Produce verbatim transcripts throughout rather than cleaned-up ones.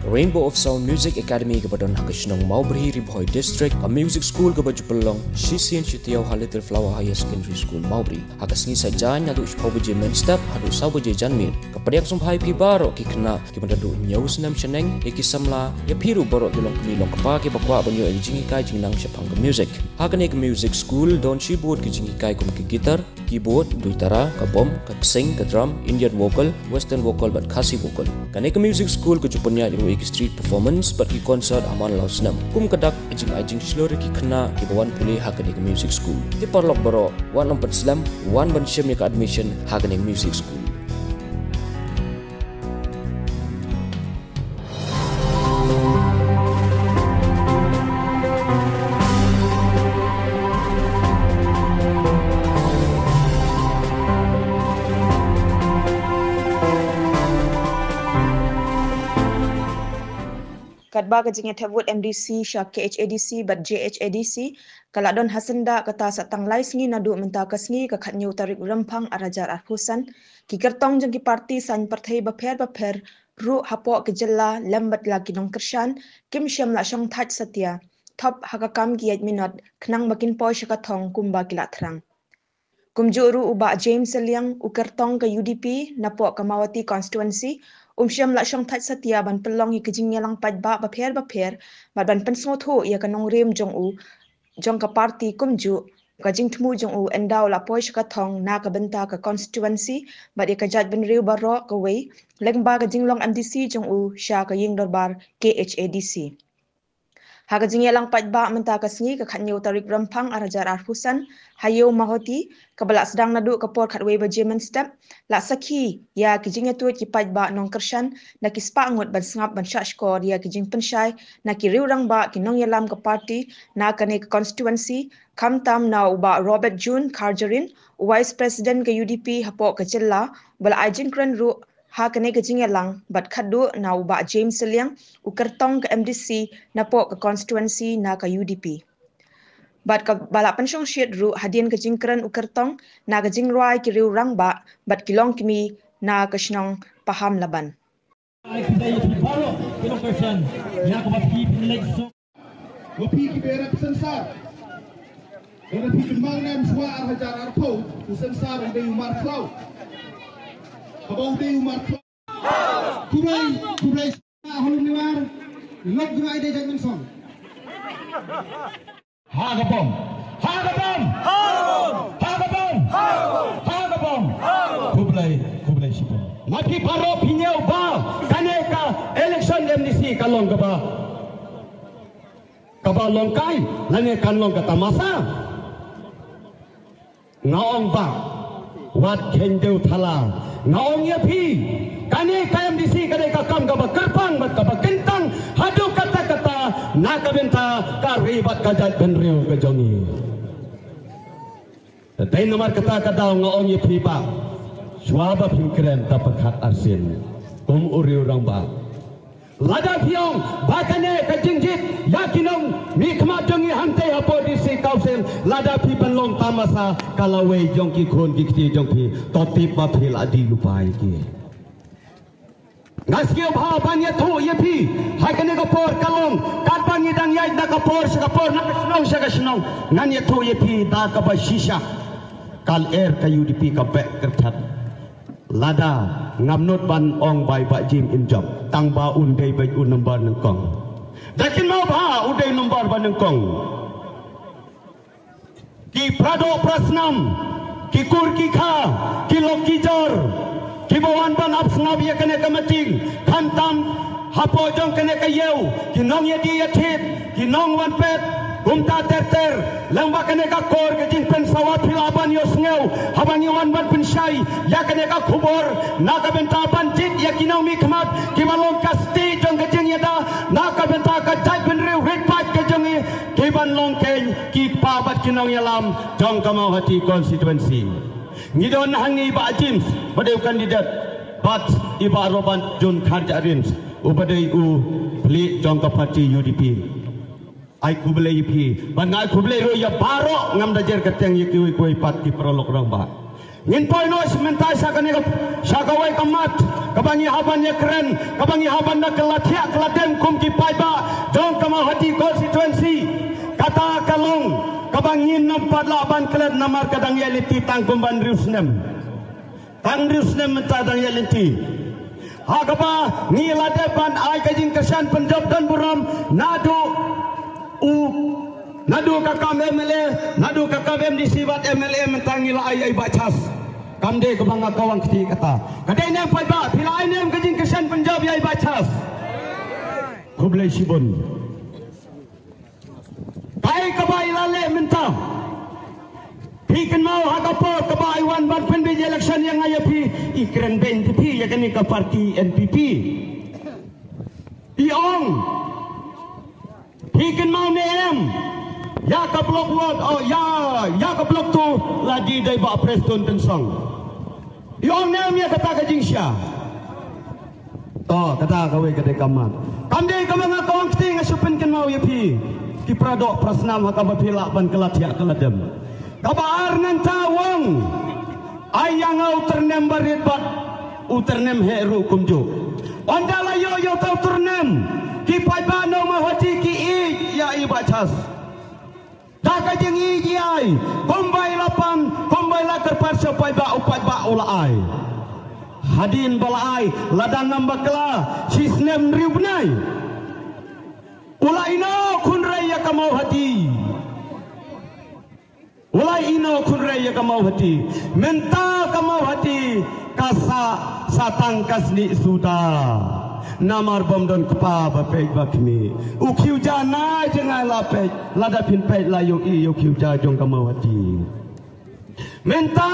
Rainbow of Sound Music Academy kaba don ha ka shnong Mawbri, Ri Bhoi District, ka music school kaba ju pynlong shisien shi taïew ha Little Flower Higher Secondary School, Mawbri. Ha ka sngi Saitjaiñ naduh shiphew baje mynstep haduh saw baje janmiet. Ka pdiang sngewbha ïa phi baroh ki khynnah kiba naduh hynñiew snem shaneng, ïa ki samla, ïa phi ruh baroh ki longkmie longkpa kiba kwah ban ïoh ïa ka jinghikai jingnang shaphang ka music. Ha kane ka music school don shibun ki jinghikai kum ka guitar, keyboard, duitara, ka bom, ka ksing, ka drum, Indian vocal, western vocal bad Khasi vocal. Kane ka music school ka ju pynïaid ruh ïa ki street performance bad ki concert ha man la u snem. Kum ka dak ka jingai jingshlur ïa ki khynnah kiba wan pule ha kane ka music school. Te paralok baroh, wat nym pat slem, wan ban shim ïa ka admission ha kane ka music school. Katba ka jingïathep vote M D C sha K H A D C bad J H A D C ka la don ha syndah, kata sa tang lai sngi naduh mynta ka sngi ka khathynñiew tarik Rymphang arhajar arphew san, ki kyrtong jong ki party saiñ pyrthei bapher bapher ruh hapoh ka jylla lem bad la ki nongkyrshan kim shym la shongthait satia thop ha ka kam ki ïaid minot khnang ba kin poi sha ka thong kumba ki la thrang. Kumjuh ruh u Bah James Sylliang, u kyrtong ka U D P napoh ka Mawhati constituency, um shym la shongthait satia ban pynlong ïa ka jingïalang paidbah bapher bapher bad ban pynsngewthuh ïa ka nongrim jong u jong ka party kumjuh ka jingthmu jong u ynda u la poi sha ka thong na ka bynta ka constituency bad ïa ka jaitbynriew baroh kawei, lyngba ka jinglong M D C jong u sha ka ïing dorbar K H A D C. Ha ka jingïalang paidbah mynta ka sngi ka khathynñiew tarik Rymphang arhajar arphew san ha Ïew Mawhati, kaba la sdang naduh ka por khatwei baje mynstep, la sakhi ïa ki jingïatuid ki paidbah nongkyrshan na ki spah ngut ban sngap ban shahshkor ïa ki jingpynshai na ki riew rangbah, ki nongïalam ka party na kane ka constituency, khamtam na u Bah Robert June Kharjahrin, u Vice President ka U D P hapoh ka jylla, ba la ai jingkren ruh ha kane ka jingïalang, bad khatduh na u Bah James Sylliang, u kyrtong ka M D C napoh ka constituency na ka U D P. Bad kaba la pynshongshit ruh hadien ka jingkren u kyrtong na ka jingrwai ki riew rangbah bad ki longkmie na ka shnong Pahamlaban. Ai khublei ïa phi baroh ki nongkyrshan ïa kaba phi pynleit suk. Ba phi ki ba rep sensar. Lada phi kynmaw ne em shuwa arhajar arphew, u sensar u dei u markhlaw. Haba u dei u markhlaw. Khublei, khublei. Halum Newar, Lok Gru Aida Jait Mynsong. Ha ka bom. Ha ka bom. Ha ka bom. Ha ka bom. Khublei, khublei shibun. Ma phi baroh phi ñiew ba kane ka election M D C ka long kaba kaba long kai, lane kan long ka tamasa. Nga ong ba wat kheiñ dewthala. Nga ong ïa phi, kane ka M D C ka dei ka kam kaba kyrpang bad kaba kyntang haduh katta katta na ka bynta ka ri bad ka jaitbynriew ka jong ngi. Te dei namar kata ka daw nga ong ïa phi ba shuwa ba phin kren, ta pyrkhat arsien kum u riew rangbah. Lada phi ong ba kane ka jingjied ïa ki nongmihkhmat jong ngi hangtei hapoh District Council, lada phi pynlong tamasa ka lawei jong ki khun ki kti jong phi, to tip ba phi la dih lypa ïa ki. Nga sngewbha ban ïathuh ïa phi, ha kane ka por ka long katba ngi dang ïaid na ka por sha ka por, na ka shnong sha ka shnong. Ngan ïathuh ïa phi da kaba shisha, ka lyer ka U D P ka beh kyrthat. Lada ngam nud ban ong ba i Bah Jim im jop, tang ba un dei beit u nombar nyngkong. Da kynmaw ba u dei nombar ba nyngkong. Ki pradoh prasnam, ki kur ki kha, ki lok ki jor, kiba wan ban ap sngap ïa kane ka meeting, khamtam hapoh jong kane ka ïew, ki nongïadie ïathied, ki nongwan peit, kumta ter ter, lyngba kane ka kor ka jingpynsawa phi lah ban ïohsngew, haba ngi wan ban pynshai ïa kane ka khubor, na ka bynta ban jied ïa ki nongmihkhmat, kiba long ka sti jong ka jingïada, na ka bynta ka jaitbynriew rit paid ka jong ngi, kiban long keiñ ki kpa bad ki nongïalam jong ka Mawhati constituency. Ngi don hangne i Bah James, ba dei u candidate, bad i Bah Robert June Kharjahrin, uba dei u pli jong ka party U D P. Ai khublei ïa phi, bad nga ai khublei ruh ïa baroh, ngam da jer kyrteng ïa kiwei kiwei pat ki paralok rangbah. Ngin poi noh mynta sha kane ka, sha kawei ka mat kaba ngi hap ban ïakren, kaba ngi hap ban da kylla thiah kylla dem kum ki paidbah jong ka Mawhati constituency. Kata ka long kaba ngin nym pat lah ban klet namar ka dang ïaid lynti tang kumba hynriew snem. Tang hynriew snem mynta dang ïaid lynti. Ha kaba ngi la dep ban ai ka jingkyrshan pynjop don burom naduh u, naduh ka kam M L A, naduh ka kam M D C bad M L A mynta ngi la ai ai Bah Charles. Kam dei kaba nga kawang kti kata. Ka dei ne em paidbah, phi la ai ne em ka jingkyrshan pynjop ïa i Bah Charles? Khublei shibun. Kaei kaba i la leh mynta. Phi kynmaw ha ka por kaba i wan ban pynbeit election ïa nga ïa phi, i kren beiñ te phi ïa kane ka party N P P. I ong, phi kynmaw ne em, ïa ka block one, oh, ïa, ïa ka block two la die da i Bah Prestone Tynsong. I ong ne em ïa kata ka jingshai. To, kata kawei ka dei ka mat. Kam dei kaba nga kawang kti, nga shu pynkynmaw ïa phi ki para doh para snam ha kaba phi lah ban kylla thiah kylla dem. Kaba ar nangta u ong, ai ïa nga u tyrnem barit bad u tyrnem heh ruh kumjuh. Ynda la ïoh ïa uta u tyrnem, ki paidbah nong Mawhati ki ïeit ïa i Bah Charles. Da ka jingïeit ïa i, kumba i la pan, kumba i la kyrpad sha u paidbah, u paidbah u la ai. Hadien ba la ai, la dang ngam bakla shi snem hynriew bnai, u la ïehnoh khun rei ïa ka Mawhati. U la ïehnoh khun rei ïa ka Mawhati. Mynta ka Mawhati ka sah sa tang ka snieh suda. Namar bym don kpa ba peit ba kmie. U khiew ja na jngai la peit, lada phin peit la ïohi ïa u khiew ja jong ka Mawhati. Mynta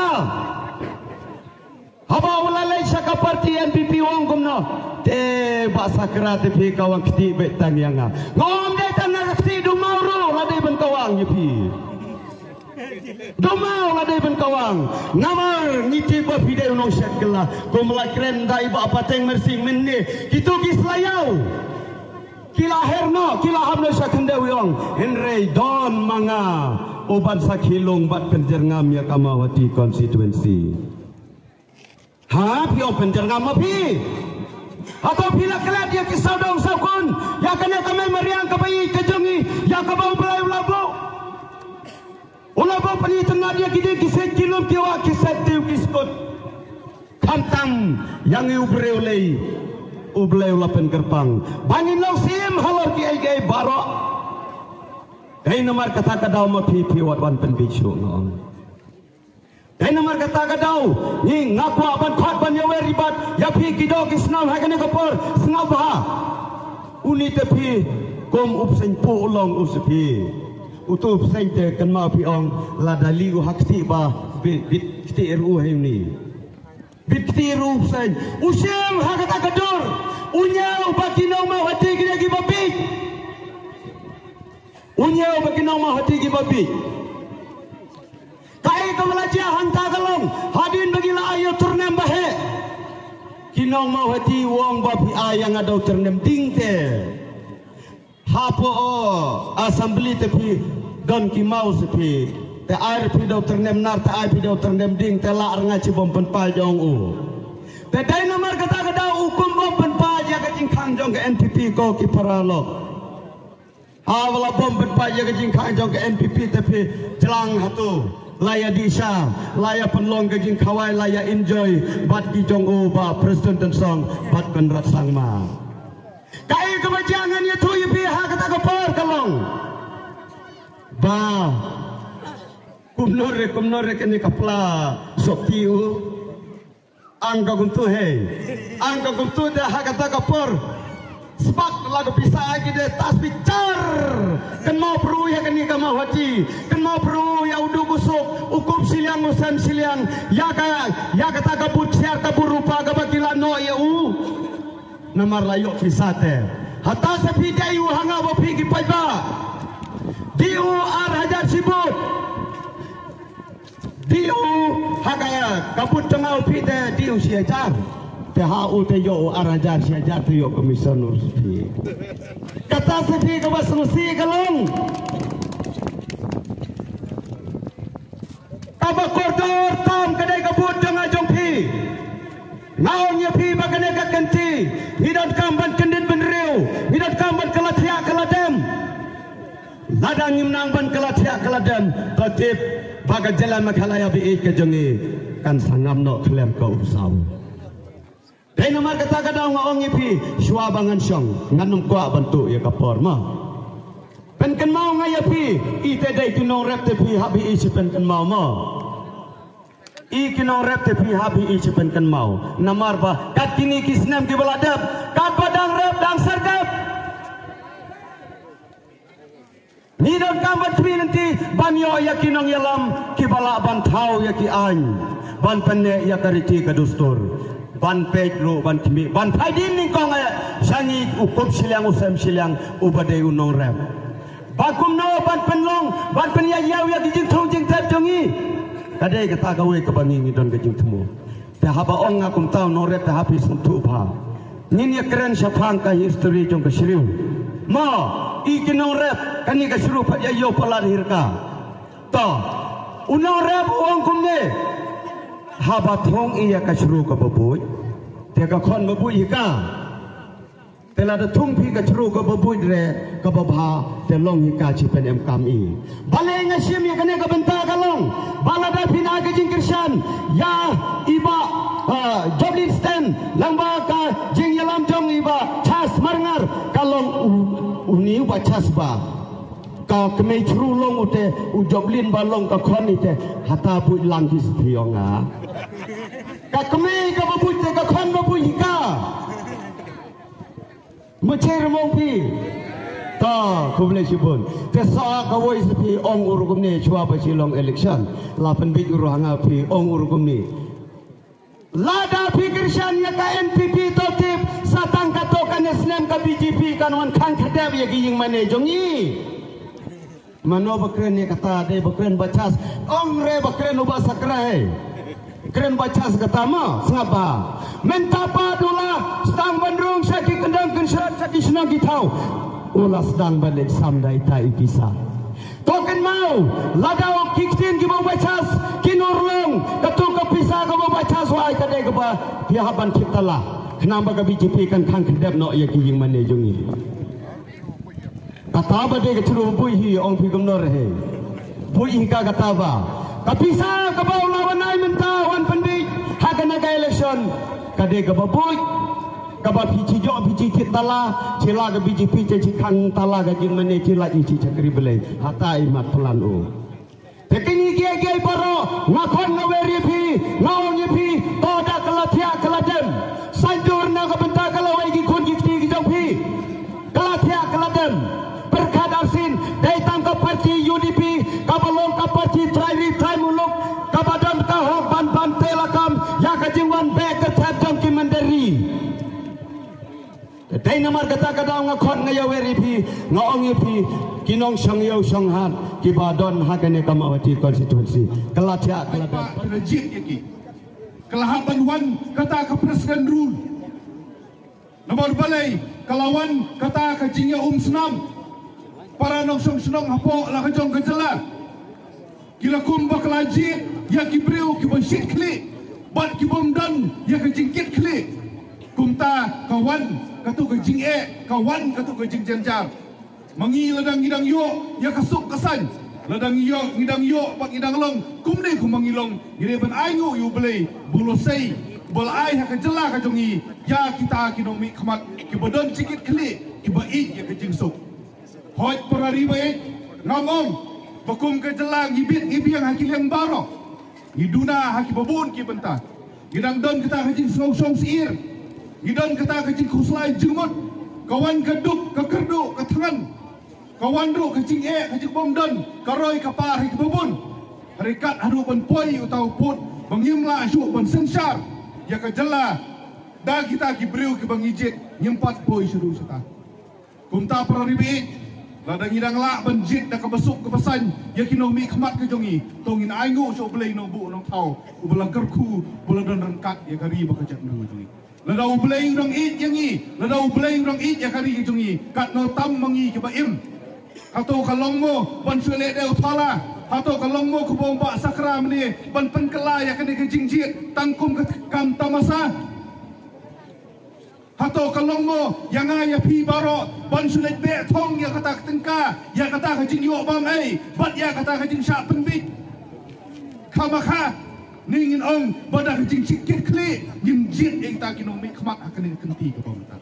haba u la leit sha ka party N P P u ong kumno? Te Bah Sakra te phi kawang kti beit tang ïa nga. Nga ong ym dei tang nga kti, duma u ruh la dei ban kawang ïa phi. Duma u la dei ban kawang. Namar ngi tip ba phi dei u nongshet kylla. Kum la kren da i Bah Pateng Mynsing mynne, kito ki sla ïaw, ki la her noh, ki la hap noh sha khyndew, i ong, hynrei don ma nga u ban sa khie lung bad pynjyrngam ïa ka Mawhati constituency. Ha, phi ong pynjyrngam ma phi? Hato phi la klet ïa ki sawdong sawkun, ïa kane ka mei mariang kaba ïeit ka jong ngi, ïa kaba U Blei u la buh? U la buh pynitynnad ïa ki dieng ki siej, ki lum ki wah, ki set tiew ki skut. Khamtam ïa ngi u briew lei U Blei u la pynkyrpang ba ngin long syiem halor kiei kiei baroh. Dei namar kata ka daw ma phi, phi wat wan pynbeit shuh, nga ong. Dei namar kata ka daw ngi, nga kwah ban khot ban ïawer ibat ïa phi ki doh ki snam ha kane ka por. Sngap bha. Une te phi kum u bseiñ puh u long u sa phi. Utu u bseiñ te kynmaw phi ong, lada lieh u ha ktieh ba bit, bit ktieh ruh u ha une. Bit ktieh ruh u bseiñ. U shim ha kata ka dur. U ñiew ba ki nong Mawhati ki dei kiba bieit. U ñiew ba ki nong Mawhati kiba bieit. Kaei kaba la jia hangta ka long, hadien ba ki la ai ïa u tyrnem ba heh, ki nong Mawhati u ong ba phi ai ïa nga da u tyrnem dieng te. Hapoh assembly te phi don ki maw sa phi. Te ai ruh phi da u tyrnem nar, te ai phi da u tyrnem dieng, te lah ruh nga, shi bym pynpait, ong u. Te dei namar kata ka daw u kum bym pynpait ïa ka jingkhang jong ka N P P, ko ki paralok. Haba la bym pynpait ïa ka jingkhang jong ka N P P te phi jlang hato. La ïa dih sha, la ïa pynlong ka jingkhawai, la ïa enjoy bad ki jong u Bah Prestone Tynsong bad Conrad Sangma. Kaei kaba jia ngan ïathuh ïa phi ha kata ka por ka long ba kumno re, kumno re kane ka pla sopti u. Ang ka kumtu hei. Ang ka kumtu te ha kata ka por. Spak la ka pisa ai ki de tas bichar. Kynmaw pyrshah ïa kane ka Mawhati. Kynmaw pyrshah ïa u duk u suk, u kup shiliang u sem shiliang. Ïa ka, ïa kata ka but sher ka but rupa kaba ki la noh ïa u. Namar la ïoh pisa te. Hata sa phi dei u ha nga ba phi ki paidbah. Dei u ar hajar shibut. Dei u ha ka, ka but jong nga u phi te dei u shi hajar. Te ha u te ïoh u ar hajar shi hajar te ïoh commission u phi. Kata sa phi kaba sngewsih ka long. Kaba kordor tam ka dei ka vote jong nga jong phi. Nga ong ïa phi ba kane ka kynti, ngi donkam ban kyndit bynriew, ngi donkam ban kylla thiah kylla dem. Lada ngim nang ban kylla thiah kylla dem, to tip ba ka jylla Meghalaya ba ïeit ka jong ngi kan sa ngam noh khlem ka u saw. Dei namar kata ka daw nga ong ïa phi, shuwa ba ngan shong, ngan ym kwah ban tuh ïa ka por mo. Pynkynmaw nga ïa phi, ite dei ki nongrep te phi hap hi i shi pynkynmaw mo. I ki nongrep te phi hap hi i shi pynkynmaw. Namar ba kat kine ki snem kiba la dep, kat ba dang rep dang serdep. Ngi donkam ban khmih lynti ban ïoh ïa ki nongïalam kiba lah ban thaw ïa ki aiñ, ban pynneh ïa ka riti ka dustur, ban peit ruh ban khmih, ban phai dien nyngkong eh sha ngi u kup shiliang u sem shiliang uba dei u nongrep. Ba kumno ban pynlong ban pynïaid ïa ki jingthung jingtep jong ngi. Ka dei kata kawei kaba ngi ngi don ka jingthmu. Te haba ong nga kumta u nongrep te hap hi sngewthuh bha. Ngin ïa kren shaphang ka history jong ka shriew. Mo, i ki nongrep, kane ka shriew pat ïa ïoh palat hi rka. To, u nongrep u ong kumne. Haba thung ïa ka shriew kaba buit, te ka khon ba buit hi ka. Te lada thung phi ka shriew kaba buit re kaba bha, te long hi ka shi pynemkam i. Balei nga shim ïa kane ka bynta ka long ba lada phin ai ka jingkyrshan ïa i Bah, ah, Joblin Sten, lang ba ka jingïalam jong i Bah Charles Marngar ka long u, uni u Bah Charles ba. Ka kmie shriew long u te, u Joblin ba long ka khon i te, hata buit lang ki sthi ong nga. Ka kmie kaba buit te ka khon ba buit hi ka. Mache rmong phi. Ta, khublei shibun. Te sa kawei sa phi ong u ruh kumne shuwa ba shi long election. La pynbit u ruh ha nga phi ong u ruh kumne. Lada phi kyrshan ïa ka N P P to tip sa tang kato kane snem ka B J P kan wan khang khadep ïa ki ïingmane jong ngi. Mano ba kren ïa kata dei ba kren Bah Charles. Ong re ba kren u Bah Sakrai. Kren Bah Charles kata ma sngap bha. Mynta pat u la sdang ban rung sha ki kyndong kynshan sha ki shnong ki thaw. U la sdang ban leit sam da ita i pisa. To kynmaw lada u ki ktien kiba u Bah Charles kin urlong kato ka pisa kaba u Bah Charles u ai ka dei kaba phi hap ban thied tala. Khnang ba ka B J P kan khang khadep noh ïa ki ïingmane jong ngi. Kata ba dei ka shriew buit hi ong phi kumno re he. Buit hi ka kata ba. Ka pisa kaba u la wan ai mynta wan pynbit ha kane ka election ka dei kaba buit. Kaba phi shi jok phi shi thied tala shi la ka B J P shi khang tala ka jingmane shi la i shi shakri Blei. Hata i mat plan u. Te kine kiei kiei baroh nga khot nga wer ïa phi, nga ong ïa phi, to da kylla thiah kylla dem. Saiñdur na ka bynta ka lawei ki khun ki kti ki jong phi. Kylla thiah kylla dem. Pyrkhat arsien, dei tang ka parti U D P kaba long ka parti trai ri trai muluk kaba don ka hok ban ban teh lakam ïa ka jingwan beh kyrthat jong ki mynder ri. Dei namar kata ka daw nga khot nga ïa wer ïa phi, nga ong ïa phi, ki nongshong ïew shong hat kiba don ha kane ka Mawhati constituency. Kylla thiah kylla dem. Ka la jied ïa ki. Ka la hap ban wan kata ka president rule. Namar balei ka la wan kata ka jingïaumsnam. Para nongshong shnong hapoh la ka jong ka jylla. Ki la kum ba ka la jied ïa ki briew kiba shit khlieh bad ki bym don ïa ka jingkit khlieh. Kumta ka wan kato ka jingeh, ka wan kato ka jingjynjar. Ma ngi lada ngi dang ïoh ïa ka suk ka saiñ, lada ngi ïoh, ngi dang ïoh bad ngi dang long kumne kumba ngi long, ngi dei ban ainguh ïa U Blei ba u la sei, ba u la ai ha ka jylla ka jong ngi ïa kita ki nongmihkhmat kiba don jingkit khlieh, kiba ïeit ïa ka jingsuk. Hooid para ri ba ïeit, ngam ong ba kum ka jylla ngi bit ngi biang ha ki liang baroh. Ngi duna ha kiba bun ki bynta. Ngi dang don kata ka jingsngewshong syier. Ngi don kata ka jingkhuslai jingmut. Ka wan ka duk, ka kyrduh, ka thngan. Ka wan ruh ka jingeh, ka jingbymdon, ka roi ka par ha kiba bun. Hynrei kat haduh ban poi uta u pud ba ngim lah shuh ban synshar ïa ka jylla da kita ki briew kiba ngi jied, ngim pat poi shuh ruh shata. Kumta para ri ba ïeit, lada ngi dang lah ban jied da kaba suk kaba saiñ ïa ki nongmihkhmat ka jong ngi, to ngin ainguh sha U Blei Nongbuh Nongthaw uba la kyrkhu, uba la don ryngkat ïa ka ri bad ka jaitbynriew jong ngi. Lada U Blei u dang ïeit ïa ngi, lada U Blei u dang ïeit ïa ka ri ka jong ngi, katno tam ma ngi kiba im. Kato ka long mo ban shu leh dei u thala. Hato ka long mo kumba ong Bah Sakra mynne ban pynkylla ïa kane ka jingjied tang kum ka kam tamasa? Hato ka long mo ïa nga ïa phi baroh ban shu leit beh thong ïa kata ka tyngka, ïa kata ka jingïoh bam ei bad ïa kata ka jingshah pynbeit? Khamkha ne ngin ong ba da ka jingshit kit khlieh ngin jied ïa kita ki nongmihkhmat ha kane ka kynti kaba mynta.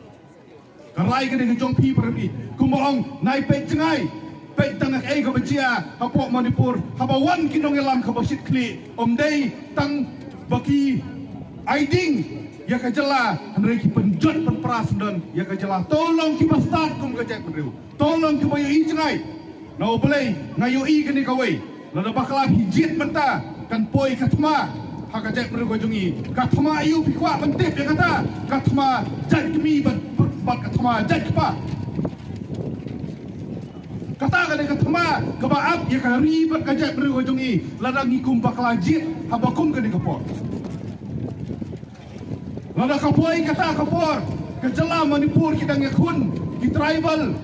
Ka rai kane ka jong phi para bangeit, kumba ong, nai peit jngai, peit tang kaei kaba jia hapoh Manipur, haba wan ki nongïalam kaba shit khlieh, ym dei tang ba ki ai ding ïa ka jylla, hynrei ki pynjot pynpra syndon ïa ka jylla. To long kiba stad kum ka jaitbynriew, to long kiba ïohi jngai. Na U Blei nga ïohi kane kawei. Lada bakla phi jied mynta, kan poi ka thma ha ka jaitbynriew ka jong ngi. Ka thma aïu phi kwah ban tip ïa kata? Ka thma jait kmie bad, bad ka thma jait kpa. Kata ka dei ka thma kaba ap ïa ka ri bad ka jaitbynriew ka jong ngi. Lada ngi kum bakla jied haba kum kane ka por. Lada ka poi kata ka por, ka jylla Manipur ki dang ïakhun ki tribal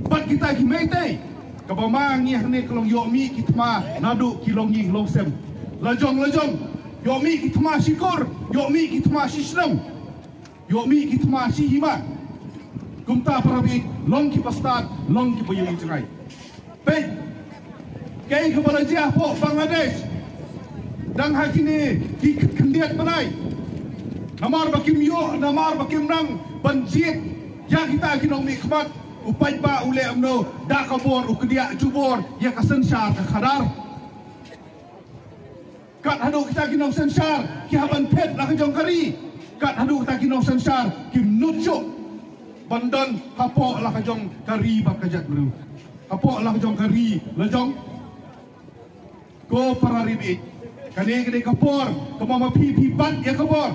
bad kita ki Meitei. Kaba ma ngi hangne ka long ïoh mih ki thma naduh ki longïing longsem. Lajong lajong, ïoh mih ki thma shi kur, ïoh mih ki thma shi shnong, ïoh mih ki thma shi hima. Kumta para bangeit, long kiba stad, long kiba ïohi jngai. Peit kaei kaba la jia hapoh Bangladesh. Dang ha kine ki khyndiat bnai, namar ba kim ïoh, namar ba kim nang ban jied ïa kita ki nongmihkhmat, u paidbah u leh kumno? Da ka bor u kdiah jubor ïa ka synshar ka khadar. Kat haduh kita ki nongsynshar ki hap ban phet la ka jong ka ri. Kat haduh kita ki nongsynshar kim nud shuh ban don hapoh la ka jong ka ri bad ka jaitbynriew, hapoh la ka jong ka ri lajong. Ko para ri bangeit, kane ka dei ka por kaba ma phi phi bat ïa ka bor.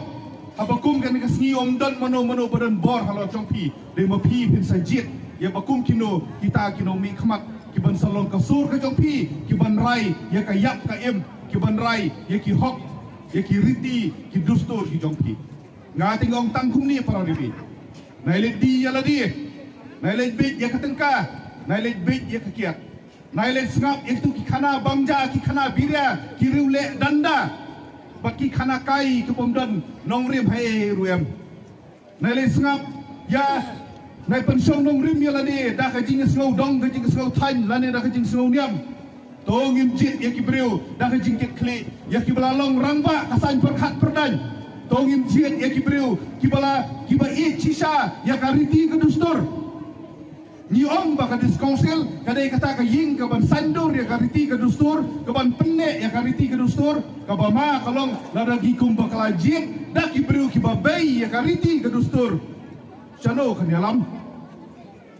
Haba kum kane ka sngi ym don mano mano ba don bor halor jong phi. Dei ma phi phin sa jied ïa ba kum kino kita ki nongmihkhmat ki ban sa long ka sur ka jong phi, ki ban rai ïa ka ïap ka im, ki ban rai ïa ki hok, ïa ki riti ki dustur ki jong phi. Nga te nga ong tang kumne para ri bangeit. Nai leit die ïa lade, nai leit beit ïa ka tyngka, nai leit beit ïa ka kiad. Nai leit sngap ïa kitu ki khana bangja, ki khana biria, ki riewleh danda, bad ki khana kai ki bym don nongrim haei ruh em. Nai leit sngap ïa, nai pynshong nongrim ïa lade da ka jingsngew dong, ka jingsngew thaiñ lane da ka jingsngew niam. To ngim jied ïa ki briew da ka jingkit khlieh, ïa kiba la long rangbah ka saiñ pyrkhat pyrdaiñ. To ngim jied ïa ki briew kiba la, kiba ïeit shisha ïa ka riti ka dustur. Ngi ong ba ka District Council ka dei kata ka ïing ka ban saiñdur ïa ka riti ka dustur, ka ban pynneh ïa ka riti ka dustur. Kaba ma ka long lada ki kum bakla jied da ki briew kiba bei ïa ka riti ka dustur, shano kan ïalam?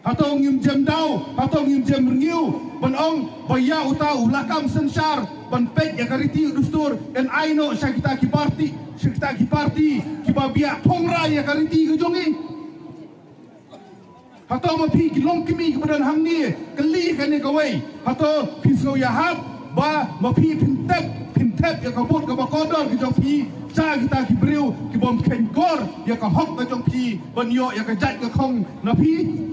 Hato ngim jem daw, hato ngim jem rngiew ban ong ba ïa uta u lakam synshar ban peit ïa ka riti ka dustur yn ai noh sha kita ki parti, sha kita ki parti kiba biah phongrai ïa ka riti ka jong ngi? Hato ma phi ki longkmie kiba don hangne, kylli kane kawei, hato phi sngew ïahap ba ma phi phin tep, phin tep ïa ka vote kaba kordor ka jong phi sha kita ki briew ki bym kheiñ kor ïa ka hok ka jong phi ban ïoh ïa ka jait ka khong na phi?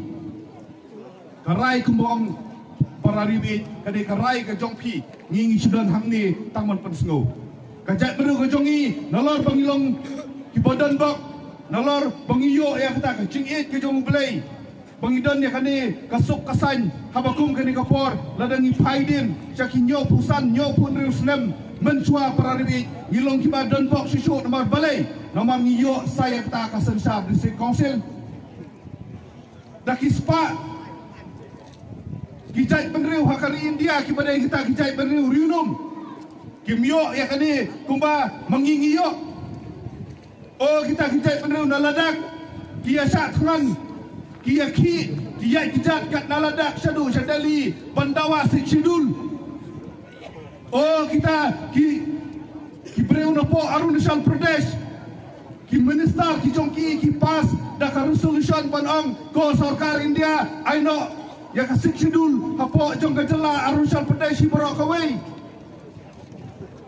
Ka rai kumba ong para ri bangeit, ka dei ka rai ka jong phi. Ngi ngi shu don hangne tang ban pynsngew. Ka jaitbynriew ka jong ngi, nalor ba ngi long kiba don bok, nalor ba ngi ïoh ïa kata ka jingïeit ka jong U Blei, ba ngi don ïa kane ka suk ka saiñ haba kum kane ka por, lada ngi phai dien sha ki hynñiewphew san, hynñiewphew hynriew snem mynshuwa para ri bangeit, ngi long kiba don bok shuh shuh. Namar balei? Namar ngi ïoh sa ïa kata ka synshar District Council. Da ki spah ki jaitbynriew ha ka ri India kiba dei kita ki jaitbynriew riewlum, kim ïoh ïa kane kumba ma ngi ngi ïoh. O kita ki jaitbynriew na Ladakh ki ïa shah thngan, ki ïa khih, ki ïaid kjat kat na Ladakh shaduh sha Delhi ban dawa Sixth Schedule. O kita ki, ki briew napoh Arunachal Pradesh, ki minister ki jong ki, ki pass da ka resolution ban ong ko sorkar India ai noh ïa ka Sixth Schedule hapoh jong ka jylla Arunachal Pradesh hi baroh kawei.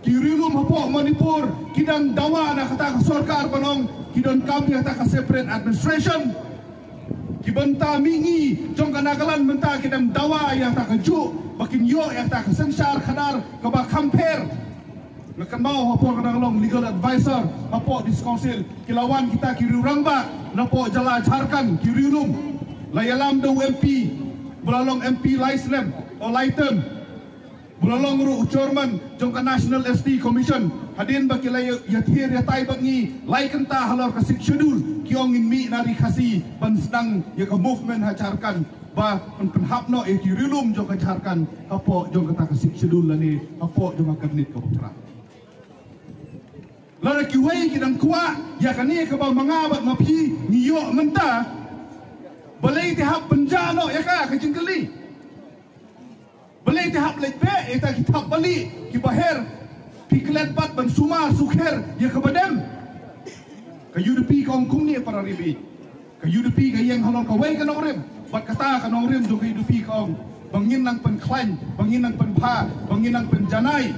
Ki riewlum hapoh Manipur ki dang dawa na kata ka sorkar ban ong ki donkam ïa kata ka separate administration. Ki bynta mihngi jong ka Nagaland mynta ki dang dawa ïa kata kajuh ba kin ïoh ïa kata ka synshar khadar kaba kham pher. Nga kynmaw ha por nga dang long legal advisor hapoh District Council, ki la wan kita ki riew rangbah napoh jylla Jharkhand, ki riewlum. La ïalam da u M P ba la long M P lai snem, o lai term, ba la long ruh u chairman jong ka National S T Commission. Hadien ba ki la ïa-, ïathied ïatai bad ngi lai kynta halor ka Sixth Schedule, ki ong ngin mih na Ri Khasi ban sdang ïa ka movement ha Jharkhand, ba pyn-, pynhap noh ïa ki riewlum jong ka Jharkhand hapoh jong kata ka Sixth Schedule lane hapoh jong ka cabinet kaba phra. Lada kiwei ki dang kwah ïa kane kaba ma nga bad ma phi ngi ïoh mynta, balei te hap pynjah noh ïa ka, ka jingkylli. Balei te hap leit beh ïa kita ki thapbalieh kiba her, phi klet pat ban sumar sukher ïa kaba dem. Ka U D P ka ong kumne, para ri baieit. Ka U D P ka ïeng halor kawei ka nongrim, bad kata ka nongrim jong ka U D P ka ong ba ngin nang pynkhlaiñ, ba ngin nang pynbha, ba ngin nang pynjanai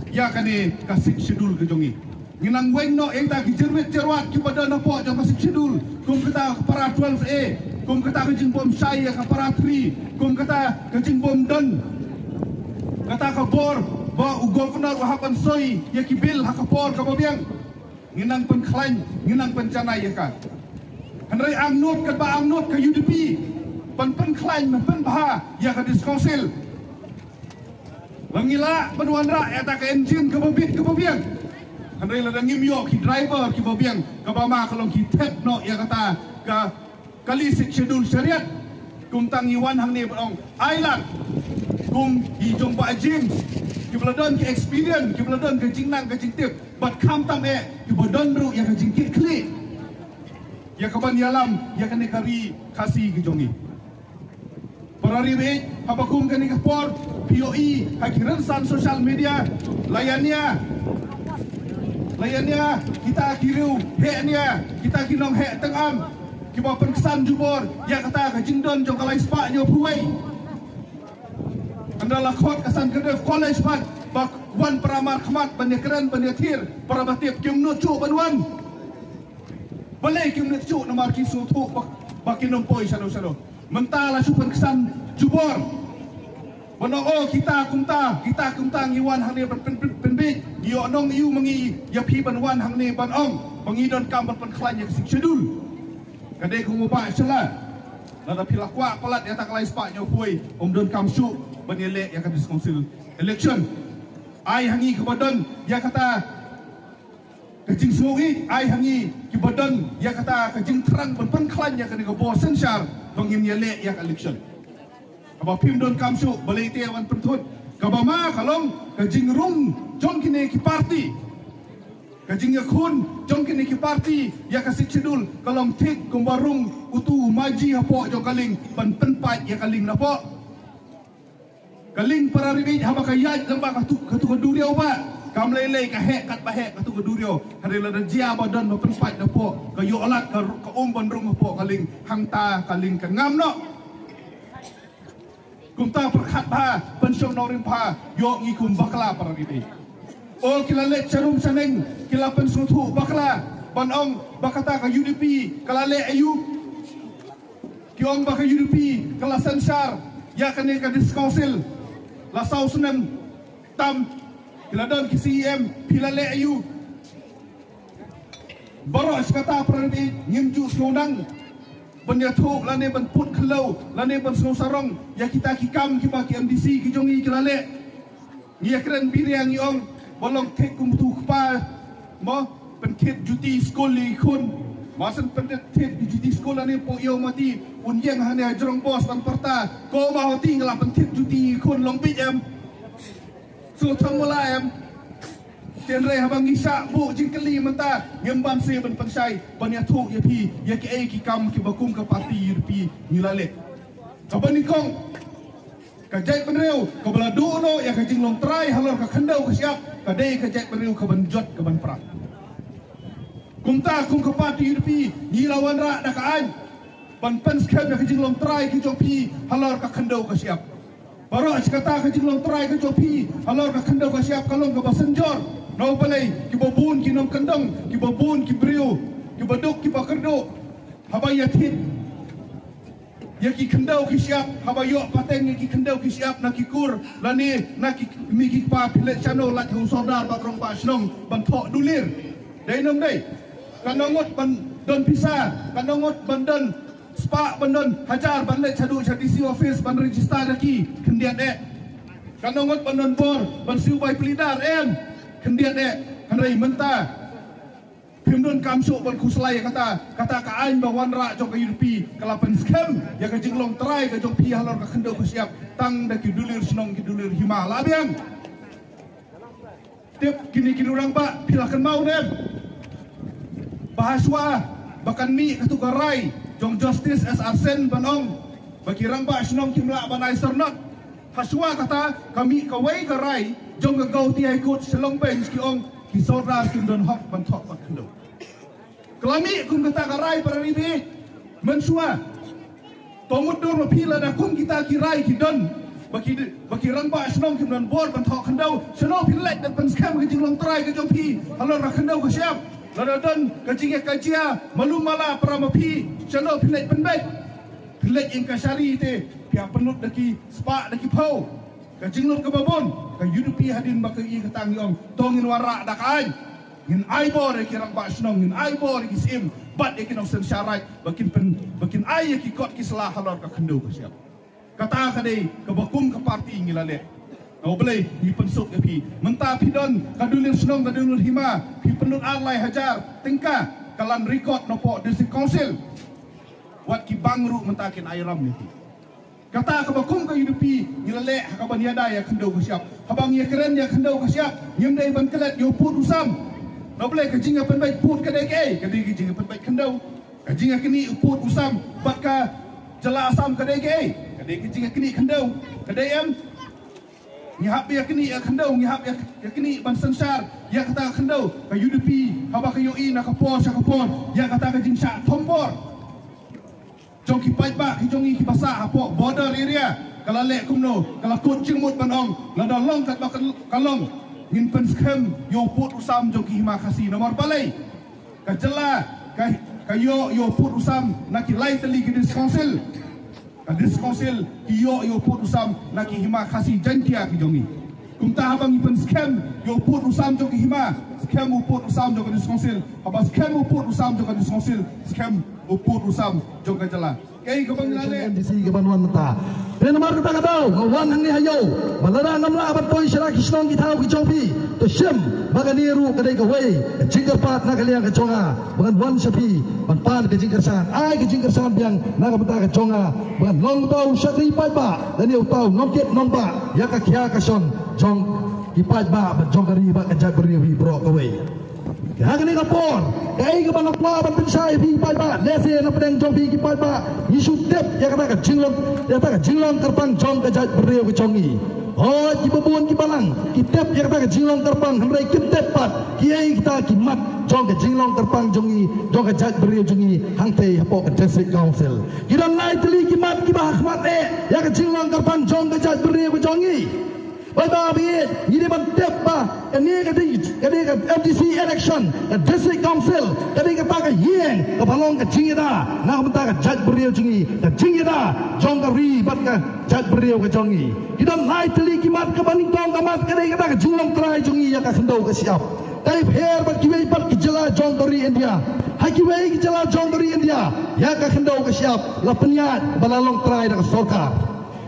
ïa kane ka Sixth Schedule ka jong ngi. Ngin nang weng noh ïa kita ki jingbit jingwad kiba don hapoh jong ka Sixth Schedule, kum kata ka para twelve A, kum kata ka jingbym shai ïa ka para three, kum kata ka jingbym don kata ka bor ba u governor u hap ban soi ïa ki bill ha ka por kaba biang. Ngin nang pynkhlaiñ, ngin nang pynjanai ïa ka. Hynrei angnud, katba angnud ka U D P ban pynkhlaiñ, ban pynbha ïa ka District Council. La ngi lah ban wanrah ïa kata ka engine kaba bit kaba biang, hynrei lada ngim ïoh ki driver kiba biang, kaba ma ka long ki thep noh ïa kata ka kali Sixth Schedule shariat. Kumta ngi wan hangne ban ong, ai lad kum ki jong Bah James, kiba la don ki experience, kiba la don ka jingnang ka jingtip, bad khamtam eh kiba don ruh ïa ka jingkitkhlieh ïa kaban ïalam ïa kane ka ri Khasi ka jong ngi. Para ri baieit, haba kum kane ka por phi ïohi ha ki rynsan social media, la ïania, la ïania kita ki riew heh nia, kita ki nongheh tyngam, kiba pynksan jubor ïa kata ka jingdon jong ka lai spah hynñiewphew wei. Ynda la khot ka San Kynrip College pat, ba wan para markhmat ban ïakren ban ïathir, para batip kim nud shuh ban wan. Balei kim nud shuh? Namar ki sngewthuh ba, ba kin ym poi shadoh shadoh. Mynta la shu pynksan jubor. Ban ong, oh, kita kumta, kita kumta ngi wan hangne ban pyn, pyn, pynbiej. Ngi ïoh nong ïu ma ngi ïa phi ban wan hangne ban ong ba ngi donkam ban pynkhlaiñ ïa ka Sixth Schedule. Ka dei kum u Bah Shylla. Lada phi la kwah palat ïa kata ka lai spah hynñiewphew wei, ym donkam shuh ban ïaleh ïa ka District Council election. Ai ha ngi kaba don ïa kata ka jingsngewbha, ai ha ngi kiba don ïa kata ka jingthrang ban pynkhlaiñ ïa kane ka bor synshar ba ngin ïaleh ïa ka election. Haba phim donkam shuh, balei te ban pynthut? Kaba ma ka long ka jingrung jong kine ki party, ka jingïakhun jong kine ki party ïa ka Sixth Schedule ka long thik kumba rung utu u maji hapoh jong ka lieng ban pynpait ïa ka lieng napoh. Ka lieng, para ri baieit, haba ka ïaid lem bad katu, katu ka duriaw, ba kam lei lei ka heh katba heh katu ka duriaw. Hynrei lada jia ba don ba pynpait napoh, ka ïoh lad ka, ka um ban rung hapoh ka lieng, hangta ka lieng kan ngam noh. Kumta pyrkhat bha, pynshong nongrim bha, ïoh ngi kum bakla, para ri baieit. Oh, ki la leit sharum shaneng, ki la pynsngewthuh bakla ban ong ba kata ka U D P ka la leh aïu. Ki ong ba ka U D P ka la synshar ïa kane ka District Council la saw snem tam. Ki la don ki C E M, phi la leh aïu? Baroh shi katta, para ri baieit, ngim ju sngewdang ban ïathuh lane ban put khyllew lane ban sngewsarong ïa kita ki kam kiba ki M D C ki jong ngi ki la leh. Ngi ïakren biang, ngi ong ba long thik kum utu u kpa, mo, pynthit juti skul ïa ki khun. Mar shen pynthit juti skul lane poi ïew mati, un ïeng hangne ha jrong bos ban pyrta, ko ma, hoti nga la pynthit juti ïa ki khun, long beit em? Sngewthuh mula em? Hynrei haba ngi shah buh jingkylli mynta, ngim banse ban pynshai ban ïathuh ïa phi ïa kiei ki kam kiba kum ka party U D P ngi la leh. Kaba nyngkong, ka jaitbynriew kaba la duh noh ïa ka jinglong trai halor ka khyndew ka shyiap, ka dei ka jaitbynriew kaban jot kaban pra. Kumta kum ka party U D P ngi la wanrah da ka aiñ ban pynskhem ïa ka jinglong trai ka jong phi halor ka khyndew ka shyiap. Baroh shi katta, ka jinglong trai ka jong phi halor ka khyndew ka shyiap ka long kaba synjor. Namar balei? Kiba bun ki nongkyndong, kiba bun ki briew, kiba duk kiba kyrduh, haba ïathit Ïa ki khyndew ki shyiap, haba ïoh pateng ïa ki khyndew ki shyiap na ki kur lane na ki kmie ki kpa, phi leit shano lait ha u sordar bad rangbah shnong ban thoh dulir? Dei ne ym dei? Katno ngut ban don pisa, katno ngut ban don spah, ban don hajar ban leit shaduh sha D C office ban register ïa ki? Khyndiat eh. Katno ngut ban don bor ban siew bai pli dar? Em. Khyndiat eh. Hynrei mynta phim donkam shuh ban khuslai ïa kata. Kata ka aiñ ba wanrah jong ka U D P ka la pynskhem ïa ka jinglong trai ka jong phi halor ka khyndew ka shyiap tang da ki dulir shnong, ki dulir hima. La biang. Tip kine ki rangbah, phi la kynmaw ne em ba hashwa ba kan mih katu ka rai jong Justice S R Sen ban ong ba ki rangbah shnong kim lah ban ai syrnod? Hashwa kata ka mih kawei ka rai jong ka Guwahati High Court Shillong Bench, ki ong ki sordar kim don hok ban thoh bad khyndew. Ka la mih kum kata ka rai, para ri baieit? Mynshuwa. To mutdur ma phi, lada kum kita ki rai ki don ba ki, ba ki rangbah shnong kim don bor ban thoh khyndew, shano phi leit ban pynskhem ka jinglong trai ka jong phi halor ka khyndew ka shyiap? Lada don ka jingïakajia malu mala para ma phi, shano phi leit pynbeit? Phi leit ïing kashari te, phi hap pynlut da ki spah da ki phew. Ka jinglut kaba bun, ka U D P hadien ba ka ïa ka tang, ong to ngin wanrah da ka aiñ. Ngin ai bor ïa ki rangbah shnong, ngin ai bor ïa ki syiem bad ïa ki nongsynshar raij ba kin pyn, ba kin ai ïa ki kot ki sla halor ka khyndew ka shyiap. Kata ka dei kaba kum ka parti ngi la leh. Nga, U Blei ngi pynsuk ïa phi. Mynta phi don ka dulir shnong, ka dulir hima, phi pynlut ar lai hajar tyngka ka land record napoh District Council. Wat ki bank ruh mynta kin ai ram ïa phi. Kata kaba kum ka U D P ngi la leh ha kaban ïada ïa ka khyndew ka shyiap. Haba ngi ïakren ïa ka khyndew ka shyiap, ngim dei ban klet ïa u pud u sam. Na U Blei, ka jingïapynbeit pud ka dei kaei? Ka dei ka jingïapynbeit khyndew. Ka jingïaknieh u pud u sam bad ka jylla Assam ka dei kaei? Ka dei ka jingïaknieh khyndew. Ka dei em? Ngi hap ïaknieh ïa ka khyndew, ngi hap ïa, ïaknieh ban synshar ïa kata ka khyndew. Ka U D P haba ka ïohi na ka por sha ka por ïa kata ka jingshah thombor jong ki paidbah ki jong ngi kiba sah hapoh border area, ka la leh kumno? Ka la kut jingmut ban ong, lada long katba ka long, ngin pynskhem ïa u pud u sam jong ki hima Khasi. Namar balei? Ka jylla ka, ka ïoh ïa u pud u sam na ki lai tylli ki District Council. Ka District Council ki ïoh ïa u pud u sam na ki hima Khasi Jaiñtia ki jong ngi. Kumta haba ngi pynskhem ïa u pud u sam jong ki hima, skhem u pud u sam jong ka District Council. Haba skhem u pud u sam jong ka District Council, skhem u pud u sam jong ka jylla. Kaei kaba ngi la leh? M D C kaban wan mynta. Te namar kata ka daw nga wan hangne ha ïew ba lada ngam lah ban poi sha ki shnong ki thaw ki jong phi, to shim ba kane ruh ka dei kawei ka jingkyrpad na ka liang ka jong nga ba ngan wan sha phi ban pan ka jingkyrshan. Ai ka jingkyrshan biang na ka bynta ka jong nga ba ngan long uta u shakri paidbah lane uta u nongkit nongbah ïa ka khia ka shon jong ki paidbah bad jong ka ri bad ka jaitbynriew hi baroh kawei. Ha kane ka por, kaei kaba nga kwah ban pynshai ïa phi paidbah, lehse na pdeng jong phi ki paidbah ngi shu tip ïa kata ka jinglong, ïa kata ka jinglong kyrpang jong ka jaitbynriew ka jong ngi. Hooid, kiba bun ki balang ki tip ïa kata ka jinglong kyrpang, hynrei kim tip pat kiei kita ki mat jong ka jinglong kyrpang jong ngi, jong ka jaitbynriew jong ngi hangtei hapoh ka District Council. Ki don lai tylli ki mat kiba ha khmat eh ïa ka jinglong kyrpang jong ka jaitbynriew ka jong ngi. Paidbah baieit, ngi dei ban tip ba kane ka dei, ka dei ka M D C election, ka District Council ka dei kata ka ïing kaba long ka jingïada na ka bynta ka jaitbynriew jong ngi, ka jingïada jong ka ri bad ka jaitbynriew ka jong ngi. Ki don lai tylli ki mat, kaba nyngkong ka mat ka dei kata ka jinglong trai jong ngi ïa ka khyndew ka shyiap. Kaei pher bad kiwei pat ki jylla jong ka ri India? Ha kiwei ki jylla jong ka ri India ïa ka khyndew ka shyiap la pynïaid ba la long trai da ka sorkar.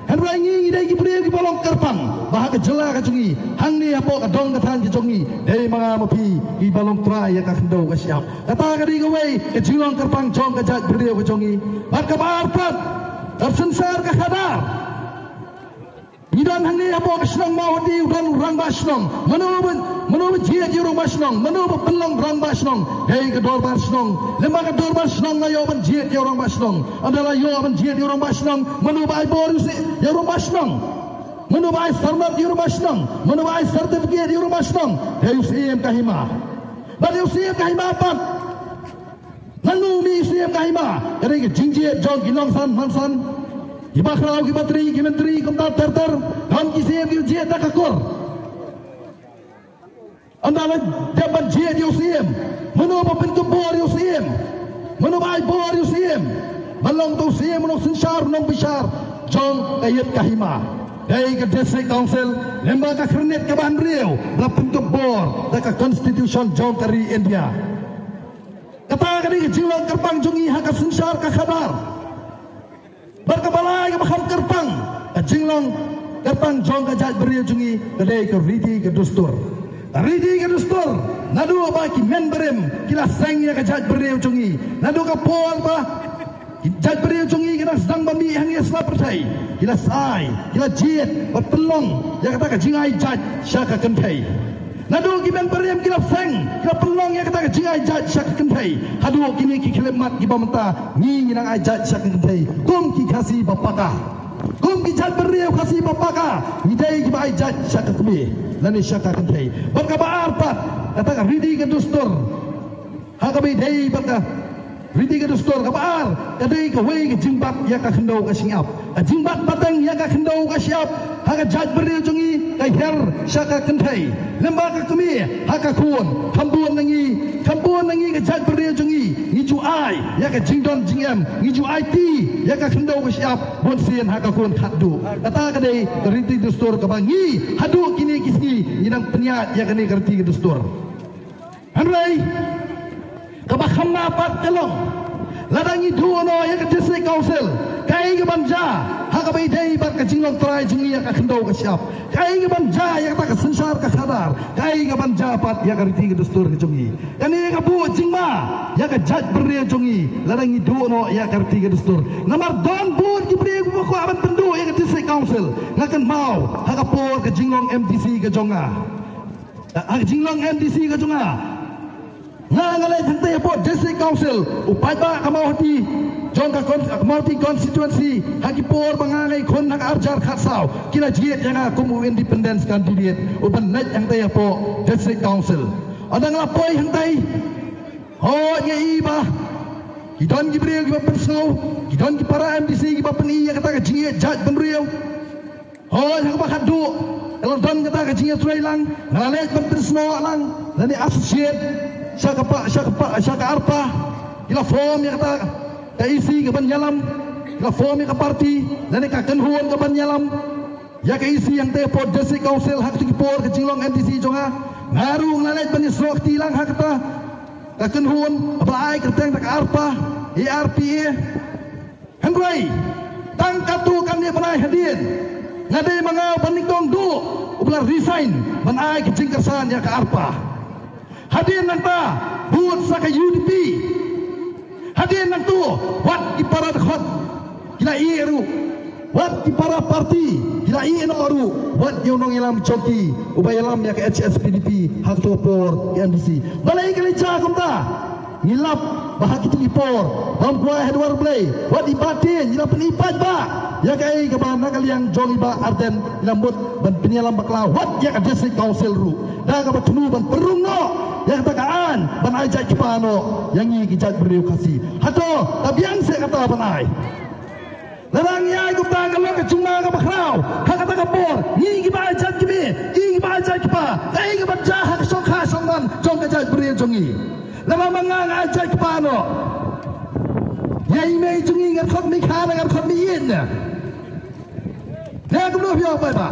Hynrei ngi, ngi dei ki briew kiba long kyrpang ba ha ka jylla ka jong ngi, hangne hapoh ka dong ka thaiñ ka jong ngi, dei ma nga ma phi kiba long trai ïa ka khyndew ka shyiap. Kata ka dei kawei ka jinglong kyrpang jong ka jaitbynriew ka jong ngi. Bad kaba ar pat, ka synshar ka khadar. Ngi don hangne hapoh ka shnong Mawhati u don u rangbah shnong. Mano ba, mano ba jied ïa u rangbah shnong? Mano ba pynlong rangbah shnong? Dei ka dorbar shnong. Lem bad ka dorbar shnong la ïoh ban jied ïa u rangbah shnong. Ynda la ïoh ban jied ïa u rangbah shnong, mano ba ai bor ïa u rangbah shnong? Mano ba ai syrnod ïa u rangbah shnong? Mano ba ai certificate ïa u rangbah shnong? Dei u syiem ka hima. Bad dei u syiem ka hima pat. Lano mih u syiem ka hima? Ka dei ka jingjied jong ki nongsan mansan, ki bakhraw, ki batri, ki myntri, kumta ter ter. Don ki syiem ki jied da ka kur. Ynda la dep ban jied ïa u syiem, mano ba pynkup bor ïa u syiem? Mano ba ai bor ïa u syiem? Ban long uto u syiem u nongsynshar u nongbishar jong ka ïit ka hima. Dei ka District Council lyngba ka khyrnit kaba hynriew ba la pynkup bor da ka Constitution jong ka ri India. Kata ka dei ka jinglong kyrpang jong ngi ha ka synshar ka khadar. Bad kaba lai kaba kham kyrpang, ka jinglong kyrpang jong ka jaitbynriew jong ngi ka dei ka riti ka dustur. Ka riti ka dustur, naduh ba ki hynmen barim ki la seng ïa ka jaitbynriew jong ngi, naduh ka por ba ki jaitbynriew jong ngi ki dang sdang ban mih hangne sla pyrthei, ki la sai, ki la jied bad pynlong ïa kata ka jingai jait sha ka kynthei. Naduh ki hynmen barim ki la seng, ki la pynlong ïa kata ka jingai jait sha ka kynthei, haduh kine ki khyllipmat kiba mynta ngi ngi nang ai jait sha ka kynthei kum ki Khasi ba paka. Kum ki jaitbynriew Khasi ba paka, ngi dei kiba ai jait sha ka kmie lane sha ka kynthei. Bad kaba ar pat, kata ka riti ka dustur, ha kaba ïadei bad ka riti ka dustur, kaba ar ka dei kawei ka jingbat ïa ka khyndew ka shyiap. Ka jingbat pateng ïa ka khyndew ka shyiap ha ka jaitbynriew jong ngi ka hiar sha ka kynthei. Lyngba ka kmie ha ka khun, kham bun na ngi, kham bun na ngi ka jaitbynriew jong ngi, ngi ju ai ïa ka jingdon jingem, ngi ju aiti ïa ka khyndew ka shyiap bunsien ha ka khun khatduh. Kata ka dei ka riti dustur kaba ngi haduh kine ki sngi ngi dang pynïaid ïa kane ka riti ka dustur. Hynrei kaba kham nga pat ka long, lada ngi duh noh ïa ka District Council, kaei kaban jia ha kaba ïadei bad ka jinglong trai jong ngi ïa ka khyndew ka shyiap? Kaei kaban jia ïa kata ka synshar ka khadar? Kaei kaban jia pat ïa ka riti ka dustur ka jong ngi? Kane ka buh jingma ïa ka jaitbynriew jong ngi lada ngi duh noh ïa ka riti ka dustur. Namar don bun ki briew kiba kwah ban pynduh ïa ka District Council. Nga kynmaw ha ka por ka jinglong M D C ka jong nga. Ha ka jinglong M D C ka jong nga, nga nga leit hangtei hapoh District Council, u paidbah ka Mawhati jong ka con-, Mawhati constituency, ha ki por ba nga nga ïakhun ha ka arhajar khatsaw, ki la jied ïa nga kum u independence candidate uban leit hangtei hapoh District Council. Ynda nga la poi hangtei, hooid nga i ba ki don ki briew kiba pynsngew, ki don ki para M D C kiba pyni ïa kata ka jingïeit jaitbynriew. Hooid, ha kaba khatduh ka la don kata ka jingïatreilang, nga la leit ban pynsnoh lang lane associate sha ka pa, sha ka pa, sha ka ARPA. Ki la form ïa kata ka E C kaban ïalam, ki la form ïa ka party lane ka kynhun kaban ïalam ïa ka E C hangtei hapoh District Council ha kito ki por ka jinglong M D C jong nga. Nga ruh nga la leit ban ïasnoh kti lang ha kata ka kynhun kaba la ai kyrteng da ka ARPA, A R P A. Hynrei tang katto katne bnai hadien, nga dei ma nga u banyngkong duh uba la resign ban ai ka jingkyrshan ïa ka ARPA. Hadien nangta bud sa ka U D P. Hadien nangta wat ki para dkhot ki la ïeh ruh, wat ki para party ki la ïeh noh ruh, wat ïa u nongïalam jong ki uba ïalam ïa ka H S P D P ha kato ka por ka M D C. Balei ka la jia kumta? Ngi lap ba ha kito ki por bym kwai ha duwar Blei, wat i Bah Tien i la pyni paidbah ïa kaei kaba na ka liang jong i Bah Ardent i la mut ban pynïalam bakla wat ïa ka District Council ruh, da kaba thmu ban pynrung noh ïa kata ka aiñ ban ai jait kpa noh ïa ngi ki jaitbynriew Khasi. Hato ka biang seh kata ban ai? Lada ngi ai kumta ka long ka jingma kaba khraw. Ha kata ka por ngi kiba ai jait kmie, ngi kiba ai jait kpa, kaei kaban jia ha ka shongkha shongman jong ka jaitbynriew jong ngi? Lada ma nga nga ai jait kpa noh, ïa i mei jong ngi ngan khot mei kha ne ngan khot mei ïeit ne? Ne kumno phi ong, paidbah?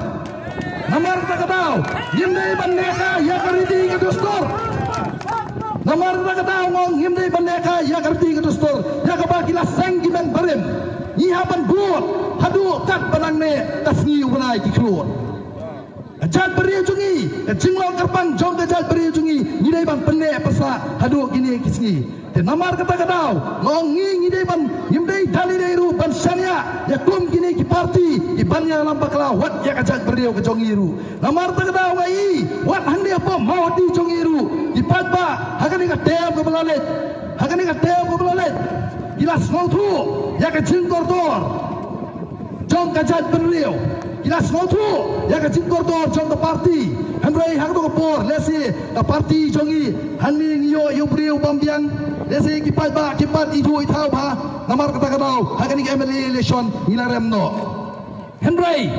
Namar kata ka daw ngim dei ban neka ïa ka riti ka dustur. Namar kata ka daw ngong ngim dei ban neka ïa ka riti ka dustur ïa kaba ki la seng ki hynmen barim. Ngi hap ban bud haduh katba nangne ka sngi u bnai ki khlur. Ka jaitbynriew jong ngi, ka jinglong kyrpang jong ka jaitbynriew jong ngi, ngi dei ban pynneh pynsah haduh kine ki sngi. Te namar kata ka daw nga ong ngi, ngi dei ban, ngim dei da lei lei ruh ban shaniah ïa kum kine ki party kiban ïalam bakla wat ïa ka jaitbynriew ka jong ngi ruh. Namar kata ka daw nga i wat hangne hapoh Mawhati jong ngi ruh, ki paidbah ha kane ka term kaba la leit, ha kane ka term kaba la leit, ki la sngewthuh ïa ka jingkordor jong ka jaitbynriew, ki la sngewthuh ïa ka jingkordor jong ka party. Hynrei ha kato ka por lehse ka party jong ngi hangne ngi ïoh ïa u briew bym biang, lehse ki paidbah kim pat ithuh ithaw bha. Namar kata ka daw ha kane ka M L A election ngi la rem noh. Hynrei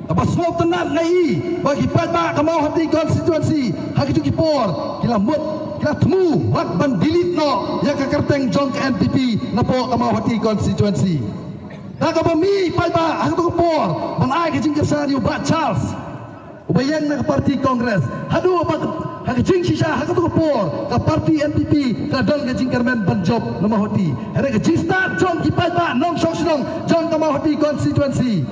kaba sngewtynnat nga i ba ki paidbah ka Mawhati constituency ha kito ki por ki la mut Ki la thmu wat ban delete noh ïa ka kyrteng jong ka N P P napoh ka Mawhati constituency. Da kaba mih paidbah ha kato ka por ban ai ka jingkyrshan ïa u Bah Charles uba ïeng na ka party Congress. Haduh ba ha ka jingshisha ha kato ka por ka party N P P ka don ka jingkyrmen ban jop na Mawhati. Hynrei ka jingstad jong ki paidbah nongshong shnong jong ka Mawhati constituency,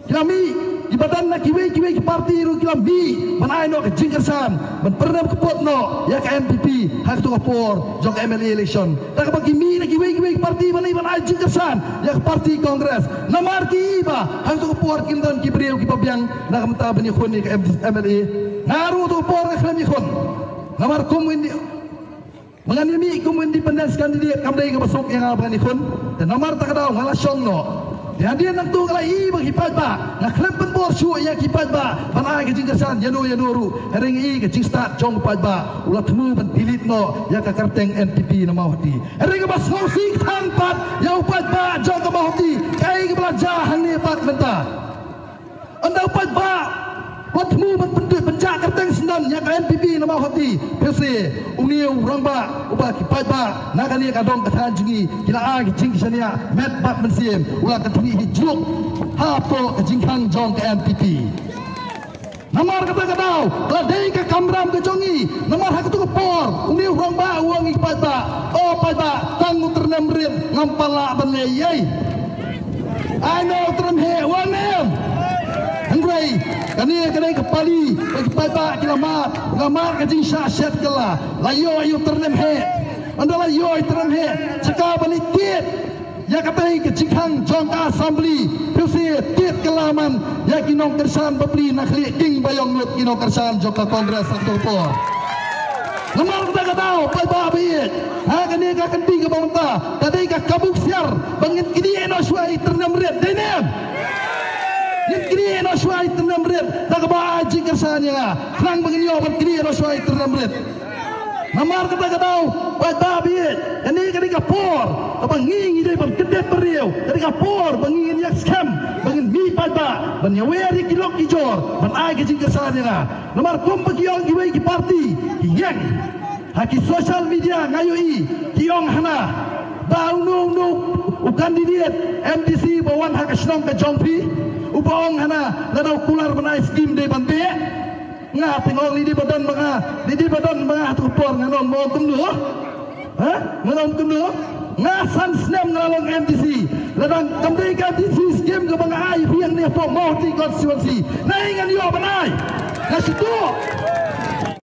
ki la mih, kiba don na kiwei kiwei ki party ruh ki la mih ban ai noh ka jingkyrshan ban pynrem kput noh ïa ka N P P ha kato ka por jong ka M L A election. Da kaba ki mih na kiwei kiwei ki party ban ai, ban ai jingkyrshan ïa ka party Congress. Namar ki i ba ha kato ka por kim don ki briew kiba biang na ka bynta ban ïakhun ïa ka M L A. Nga ruh kato ka por nga khlem ïakhun. Namar kum indi, ba ngan ïa mih kum independence candidate kam dei kaba suk ïa nga ba ngan ïakhun. Te namar kata ka daw nga la shong noh. Te hadien nangta nga la ïohi ba ki paidbah, nga khlem pynbor shuh ïa ki paidbah ban ai ka jingkyrshan ïano ïano ruh. Hynrei nga ïohi ka jingstad jong u paidbah u la thmu ban delete noh ïa ka kyrteng N P P na Mawhati. Hynrei kaba sngewsih than pat ïa u paidbah jong ka Mawhati, kaei kaba la jia hangne pat mynta. Ynda u paidbah u la thmu ban pynjah kyrteng syndon ïa ka N P P na Mawhati, phi sngewsih, une u rangbah uba ki paidbah na kane ka dong ka thaiñ jong ngi ki la ai ka jingshaniah met bad mynsiem, u la kynthih hi jluk hapoh ka jingkhang jong ka N P P. Namar kata ka daw la dei ka kamram ka jong ngi. Namar ha kato ka por une u rangbah u ong ïa ki paidbah, o paidbah, tang u tyrnem rit ngam pat lah ban leh ei ei. Ai noh u tyrnem heh, u ong ne em? Hynrei kane ka dei ka pali ba ki paidbah ki la mad, la mad ka jingshah shet kylla, la ïoh ïa u tyrnem heh. Ynda la ïoh ïa u tyrnem heh, sha ka ban ïa tied ïa katei ka jingkhang jong ka assembly, phi sngewsih, tied kylla man ïa ki nongkyrshan bapli na khlieh king ba ïong lut ki nongkyrshan jong ka Congress ha kato ka por. Namar kata ka daw paidbah ba ïeit, ha kane ka kynti kaba mynta ka dei ka kabu ksiar ba ngin knieh noh shuwa ïa u tyrnem rit, dei ne em? Ngin knieh noh shuwa ïa u tyrnem rit da kaba ai jingkyrshan ïa nga, khnang ba ngin ïoh ban knieh noh shuwa ïa u tyrnem rit. Namar kata ka daw paidbah ba ïeit, kane ka dei ka por kaba ngi ngi dei ban kyndit briew, ka dei ka por ba ngi ngin ïa skhem, ba ngin mih paidbah ban ïawer ïa ki lok ki jor ban ai ka jingkyrshan ïa nga. Namar kumba ki ong kiwei ki party ki ïeng ha ki social media, nga ïohi ki ong hana ba uno uno u candidate M D C ba wan ha ka shnong ka jong phi uba ong hana lada u kular ban ai skim dei ban beh. Nga te nga ong lei dei ba don ma nga, lei dei ba don ma nga ha kato ka por ngan ong, ngan ong kumno? Ha? Ngan ong kumno? Nga san snem nga la long M D C. Lada kam dei ka M D C skim kaba nga ai ïa phi hangne hapoh Mawhati constituency, naei ngan ïoh ban ai? Nga shu duh.